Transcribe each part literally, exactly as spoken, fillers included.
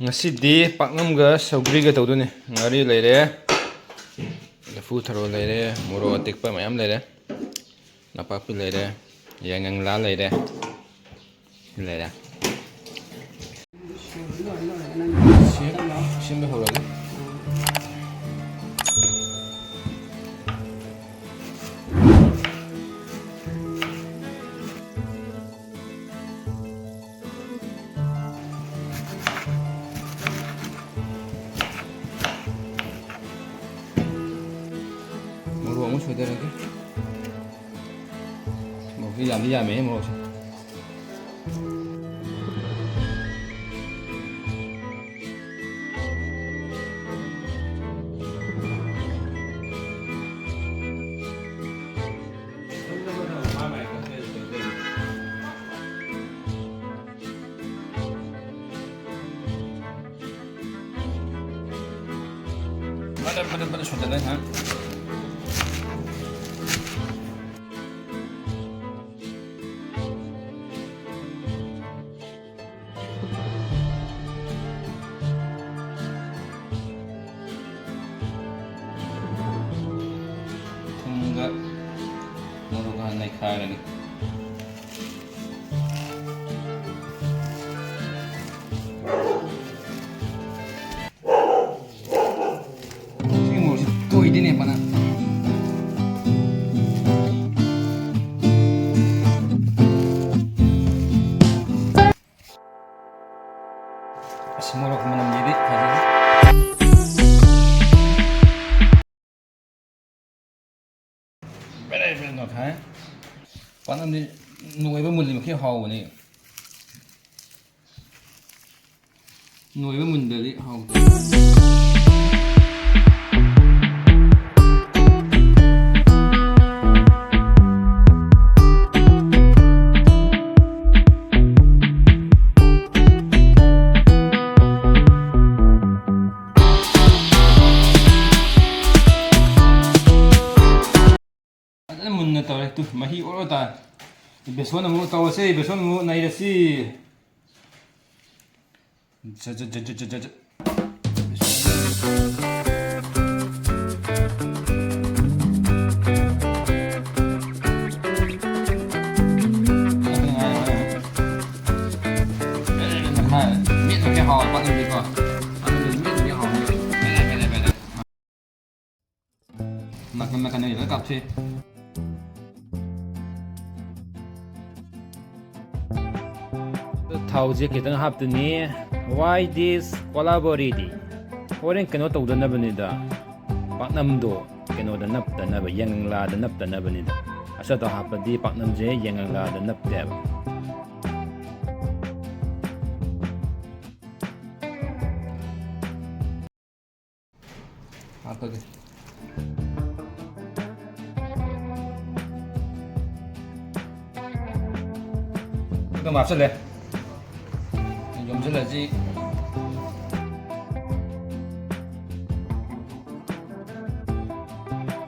ꯉꯁꯤꯗꯤ ꯄꯥꯛꯅꯝꯒ ꯁꯧꯒ꯭ꯔꯤꯒ ꯇꯧꯗꯣꯏꯅꯤ꯫ ꯉꯥꯔꯤ ꯂꯩꯔꯦ, ꯂꯐꯨ ꯊꯔꯣ ꯂꯩꯔꯦ, ꯃꯣꯔꯣꯛ ꯑꯇꯦꯛꯄ ꯃꯌꯥꯝ ꯂꯩꯔꯦ, ꯅꯄꯥꯛꯄꯤ ꯂꯩꯔꯦ, ꯌꯥꯏꯉꯪꯂꯥ ꯂꯩꯔꯦ, ꯂꯩꯔꯦ꯫ ꯁꯦꯝ-, ꯁꯦꯝꯕ ꯍꯧꯔꯒꯦ꯫ ꯃꯣꯔꯣꯛ ꯑꯃꯨꯛ ꯁꯣꯏꯗꯔꯒꯦ꯫ ꯃꯣꯔꯣꯛꯁꯤ ꯌꯥꯝꯗꯤ ꯌꯥꯝꯃꯦꯍꯦ ꯃꯣꯔꯣꯛꯁꯦ꯫ ꯐꯖꯅ, ꯐꯖꯅ, ꯐꯖꯅ ꯁꯣꯏꯗꯠꯂꯦ, ꯍꯥ? ꯊꯨꯝꯒ ꯃꯣꯔꯣꯛꯀ ꯍꯥꯟꯅ ꯅꯩꯈꯥꯏꯔꯒꯦ꯫ ꯁꯤꯒꯤ ꯃꯣꯔꯣꯛꯁꯤ ꯇꯣꯏꯗꯣꯏꯅꯦ ꯐꯅ꯫ ꯑꯁ, ꯃꯣꯔꯣꯛ ꯃꯅꯝꯁꯤꯗꯤ ꯐꯖꯔꯦ꯫ ꯕꯦꯔꯦ ꯕꯦꯔꯦ ꯅꯣꯛꯈꯥꯏ꯫ ꯄꯥꯛꯅꯝꯗꯤ ꯅꯣꯏꯕ ꯃꯨꯜꯂꯤ ꯃꯈꯩ ꯍꯥꯎꯕꯅꯤ꯫ ꯅꯣꯏꯕ ꯃꯨꯟꯗ꯭ꯔꯗꯤ ꯍꯥꯎꯇꯦ꯫ ꯐꯖꯅ ꯃꯨꯟꯅ ꯇꯧꯔꯦ꯫ ꯇꯨ, ꯃꯍꯤ ꯑꯣꯔꯣ ꯇꯥꯔꯦ꯫ ꯕꯦꯁꯣꯟ ꯑꯃꯨꯛ ꯇꯧꯔꯁꯤ, ꯕꯦꯁꯣꯟ ꯑꯃꯨꯛ ꯅꯩꯔꯁꯤ꯫ ꯖꯠ, ꯖꯠ, ꯖꯠ, ꯖꯠ, ꯖꯠ, ꯖꯠ꯫ ꯃꯦꯠꯂꯒ ꯍꯥꯎꯕ ꯄꯥꯛꯅꯝꯗꯤꯀꯣ꯫ ꯄꯥꯛꯅꯝꯗꯤ ꯃꯦꯠꯂꯒ ꯍꯥꯎꯕꯅꯦꯕ꯫ ꯃꯦꯠꯂꯦ, ꯃꯦꯠꯂꯦ, ꯃꯦꯠꯂꯦ꯫ ꯅꯥꯀꯟ ꯅꯥꯀꯟꯗꯒꯤ ꯂꯣꯏ ꯀꯥꯞꯊꯣꯛꯑꯦ꯫ ꯊꯥꯎꯁꯦ ꯈꯤꯇꯪ ꯍꯥꯞꯇꯣꯏꯅꯤ꯫ Why this ꯀꯣꯂꯥꯕꯣꯔꯤꯗꯤ? ꯍꯣꯔꯦꯟ ꯀꯩꯅꯣ ꯇꯧꯗꯅꯕꯅꯤꯗ꯫ ꯄꯥꯛꯅꯝꯗꯣ ꯀꯩꯅꯣꯗ ꯅꯞꯇꯅꯕ, ꯌꯦꯡꯂꯥꯗ ꯅꯞꯇꯅꯕꯅꯤꯗ꯫ ꯑꯆꯥꯊꯥꯎ ꯍꯥꯞꯄꯗꯤ ꯄꯥꯛꯅꯝꯁꯦ ꯌꯦꯡꯂꯥꯗ ꯅꯞꯇꯦꯕ꯫ ꯍꯥꯞꯄꯒꯦ꯫ ꯑꯗꯨꯝ ꯍꯥꯞꯆꯜꯂꯦ꯫ ꯌꯣꯝꯁꯤꯜꯂꯁꯤ꯫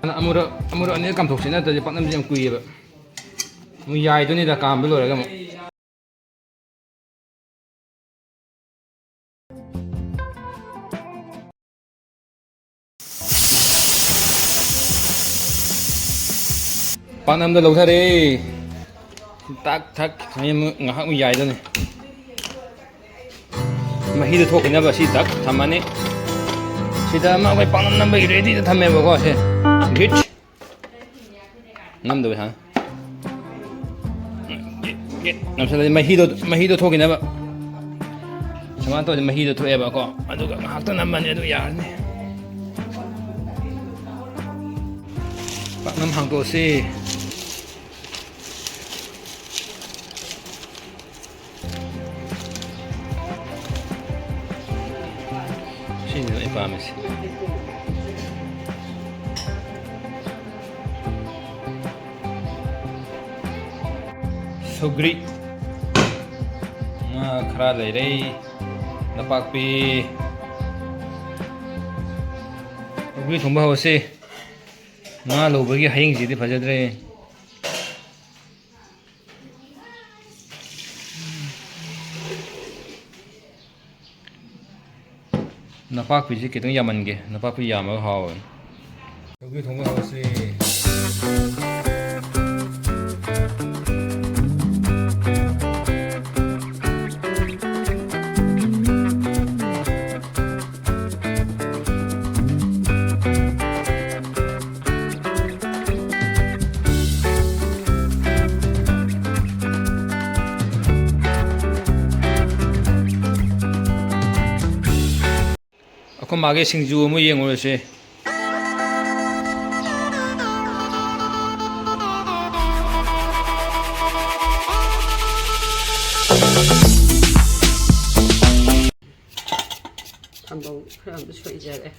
ꯑꯃꯨꯔꯛ, ꯑꯃꯨꯔꯛ ꯑꯅꯤꯔꯛ ꯀꯥꯝꯊꯣꯛꯁꯤ, ꯅꯠꯇ꯭ꯔꯗꯤ ꯄꯥꯛꯅꯝꯁꯦ ꯌꯥꯝ ꯀꯨꯏꯌꯦꯕ꯫ ꯑꯃꯨꯛ ꯌꯥꯏꯗꯣꯏꯅꯤꯗ ꯀꯥꯝꯕ ꯂꯣꯏꯔꯒ ꯑꯃꯨꯛ꯫ ꯄꯥꯛꯅꯝꯗꯣ ꯂꯧꯊꯔꯦ꯫ ꯇꯥꯛ ꯊꯛ ꯉꯥꯏꯍꯥꯛ ꯑꯃꯨꯛ ꯌꯥꯏꯗꯣꯏꯅꯤ꯫ ꯃꯍꯤꯗꯣ ꯊꯣꯛꯈꯤꯅꯕ ꯁꯤ ꯗꯛ ꯊꯝꯃꯅꯤ꯫ ꯁꯤꯗ ꯑꯃ ꯑꯩꯈꯣꯏ ꯄꯥꯛꯅꯝ ꯅꯝꯕꯒꯤ ꯔꯦꯗꯤꯗ ꯊꯝꯃꯦꯕꯀꯣ ꯁꯦ꯫ ꯒꯤꯠ꯫ ꯅꯝꯗꯕꯩ ꯍꯥ? ꯒꯤꯠ, ꯒꯤꯠ꯫ ꯅꯝꯁꯜꯂꯗꯤ ꯃꯍꯤꯗꯣ, ꯃꯍꯤꯗꯣ ꯊꯣꯛꯈꯤꯅꯕ꯫ ꯁꯨꯃꯥꯏꯅ ꯇꯧꯔꯗꯤ ꯃꯍꯤꯗꯣ ꯊꯣꯛꯑꯦꯕꯀꯣ꯫ ꯑꯗꯨꯒ ꯉꯥꯏꯍꯥꯛꯇꯪ ꯅꯝꯃꯅꯤ, ꯑꯗꯨ ꯌꯥꯔꯅꯤ꯫ ꯄꯥꯛꯅꯝ ꯍꯥꯡꯗꯣꯛꯑꯁꯤ꯫ ꯁꯤꯅꯤ ꯑꯩ ꯄꯥꯝꯃꯤꯁꯦ꯫ ꯁꯧꯒ꯭ꯔꯤ꯫ ꯉꯥ ꯈꯔ ꯂꯩꯔꯦ꯫ ꯅꯄꯥꯛꯄꯤ꯫ ꯁꯧꯒ꯭ꯔꯤ ꯊꯣꯡꯕ ꯍꯧꯔꯁꯤ꯫ ꯉꯥ ꯂꯧꯕꯒꯤ ꯍꯌꯦꯡꯁꯤꯗꯤ ꯐꯖꯗ꯭ꯔꯦ꯫ ꯅꯄꯥꯛꯄꯤꯁꯦ ꯈꯤꯇꯪ ꯌꯥꯝꯃꯟꯒꯦ, ꯅꯄꯥꯛꯄꯤ ꯌꯥꯝꯃꯒ ꯍꯥꯎꯋꯦ꯫ ꯁꯧꯒ꯭ꯔꯤ ꯊꯣꯡꯕ ꯍꯧꯔꯁꯤ꯫ ꯑꯩꯈꯣꯏ ꯃꯥꯒꯤ ꯁꯤꯡꯖꯨ ꯑꯃ ꯌꯦꯡꯉꯨꯔꯁꯦ꯫ ꯊꯝꯕꯧ ꯈꯔ ꯑꯃ ꯁꯣꯏꯖꯔꯦ꯫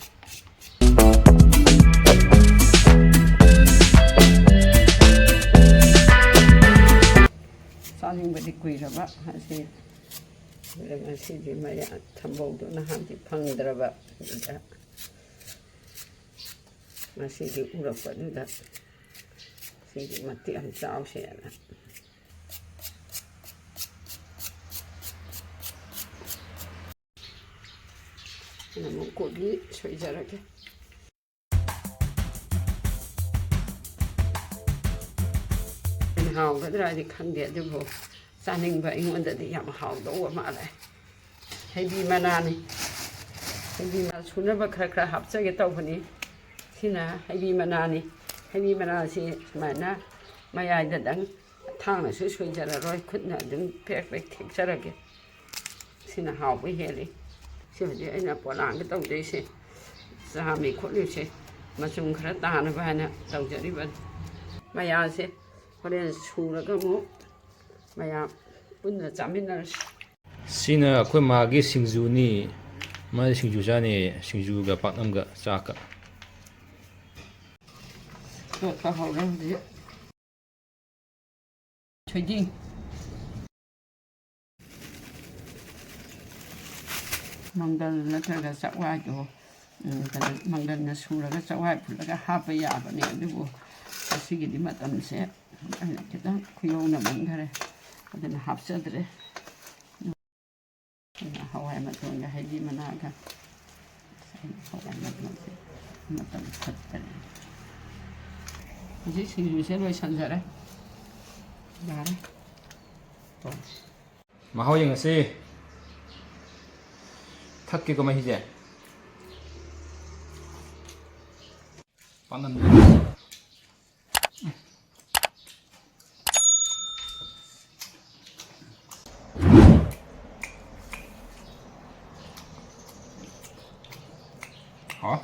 ꯆꯥꯅꯤꯡꯕꯗꯤ ꯀꯨꯏꯔꯕ ꯑꯁꯤ꯫ ꯑꯗ ꯉꯁꯤꯗꯤ ꯃꯌꯥ-, ꯊꯝꯕꯧꯗꯣ ꯅꯍꯥꯟꯗꯤ ꯐꯪꯗ꯭ꯔꯕ, ꯑꯗꯨꯗ ꯉꯁꯤꯗꯤ ꯎꯔꯛꯄꯗꯨꯗ ꯁꯤꯗꯤ ꯃꯇꯦꯛ ꯑꯃ ꯆꯥꯎꯁꯦꯅ꯫ ꯑꯩꯅ ꯑꯃꯨꯛ ꯀꯣꯕꯤ ꯁꯣꯏꯖꯔꯒꯦ꯫ ꯍꯥꯎꯒꯗ꯭ꯔꯥꯗꯤ ꯈꯪꯗꯦ, ꯑꯗꯨꯕꯨ ꯆꯥꯅꯤꯡꯕ ꯑꯩꯉꯣꯟꯗꯗꯤ ꯌꯥꯝ ꯍꯥꯎꯗꯧꯕ ꯃꯥꯜꯂꯦ꯫ ꯍꯩꯕꯤ ꯃꯅꯥꯅꯤ꯫ ꯍꯩꯕꯤ ꯃꯅꯥ ꯁꯨꯅꯕ ꯈꯔ ꯈꯔ ꯍꯥꯞꯆꯒꯦ ꯇꯧꯕꯅꯤ꯫ ꯁꯤꯅ ꯍꯩꯕꯤ ꯃꯅꯥꯅꯤ꯫ ꯍꯩꯕꯤ ꯃꯅꯥꯁꯤ ꯁꯨꯃꯥꯏꯅ ꯃꯌꯥꯏꯗꯗꯪ ꯊꯥꯡꯅꯁꯨ ꯁꯣꯏꯖꯔꯔꯣꯏ, ꯈꯨꯠꯅ ꯑꯗꯨꯝ ꯄꯦꯛ ꯄꯦꯛ ꯊꯦꯛꯆꯔꯒꯦ꯫ ꯁꯤꯅ ꯍꯥꯎꯕ ꯍꯦꯜꯂꯤ꯫ ꯁꯤ ꯍꯧꯖꯤꯛ ꯑꯩꯅ ꯄꯣꯂꯥꯡꯗ ꯇꯧꯗꯣꯏꯁꯦ, ꯆꯥꯝꯃꯤ ꯈꯣꯠꯂꯤꯁꯦ ꯃꯆꯨꯝ ꯈꯔ ꯇꯥꯅꯕ ꯍꯥꯏꯅ ꯇꯧꯖꯔꯤꯕꯅꯤ꯫ ꯃꯌꯥꯁꯦ ꯍꯣꯔꯦꯟ ꯁꯨꯔꯒ ꯑꯃꯨꯛ ꯃꯌꯥꯝ ꯄꯨꯟꯅ ꯆꯥꯃꯤꯟꯅꯔꯁꯤ꯫ ꯁꯤꯅ ꯑꯩꯈꯣꯏ ꯃꯥꯒꯤ ꯁꯤꯡꯖꯨꯅꯤ꯫ ꯃꯥꯗꯤ ꯁꯤꯡꯖꯨ ꯆꯥꯅꯤ, ꯁꯤꯡꯖꯨꯒ ꯄꯥꯛꯅꯝꯒ ꯆꯥꯛꯀ꯫ ꯇꯣꯠꯄ ꯍꯧꯔꯦ ꯍꯧꯖꯤꯛ꯫ ꯊꯣꯏꯗꯤꯡ꯫ ꯃꯪꯒꯜ ꯅꯠꯇ꯭ꯔꯒ ꯆꯥꯛꯋꯥꯏꯗꯣ, ꯎꯝ, ꯀꯩꯅꯣ, ꯃꯪꯒꯜꯅ ꯁꯨꯔꯒ ꯆꯥꯛꯋꯥꯏ ꯐꯨꯠꯂꯒ ꯍꯥꯞꯄ ꯌꯥꯕꯅꯦ, ꯑꯗꯨꯕꯨ ꯉꯁꯤꯒꯤꯗꯤ ꯃꯇꯝꯁꯦ ꯑꯩꯅ ꯈꯤꯇꯪ ꯈꯨꯌꯧꯅꯃꯟꯈꯔꯦ, ꯑꯗꯨꯅ ꯍꯥꯞꯆꯗ꯭ꯔꯦ꯫ ꯑꯗꯨꯅ ꯍꯋꯥꯏ ꯃꯇꯣꯟꯒ ꯍꯩꯕꯤ ꯃꯅꯥꯒ ꯃꯇꯝ ꯐꯠꯇ꯭ꯔꯦ꯫ ꯍꯧꯖꯤꯛ ꯁꯤꯡꯖꯨꯁꯦ ꯂꯣꯏꯁꯟꯖꯔꯦ꯫ ꯌꯥꯔꯦ꯫ ꯇꯣꯛꯑꯁꯤ꯫ ꯃꯍꯥꯎ ꯌꯦꯡꯉꯁꯤ꯫ ꯊꯛꯀꯦꯀꯣ ꯃꯍꯤꯁꯦ꯫ ꯄꯥꯛꯅꯝꯁꯦ꯫ ꯍꯥꯎ꯫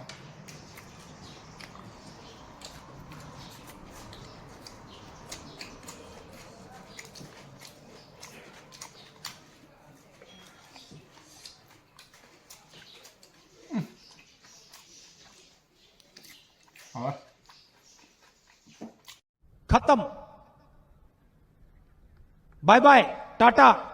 ꯍꯥꯎ꯫ खत्म। Bye bye, Tata.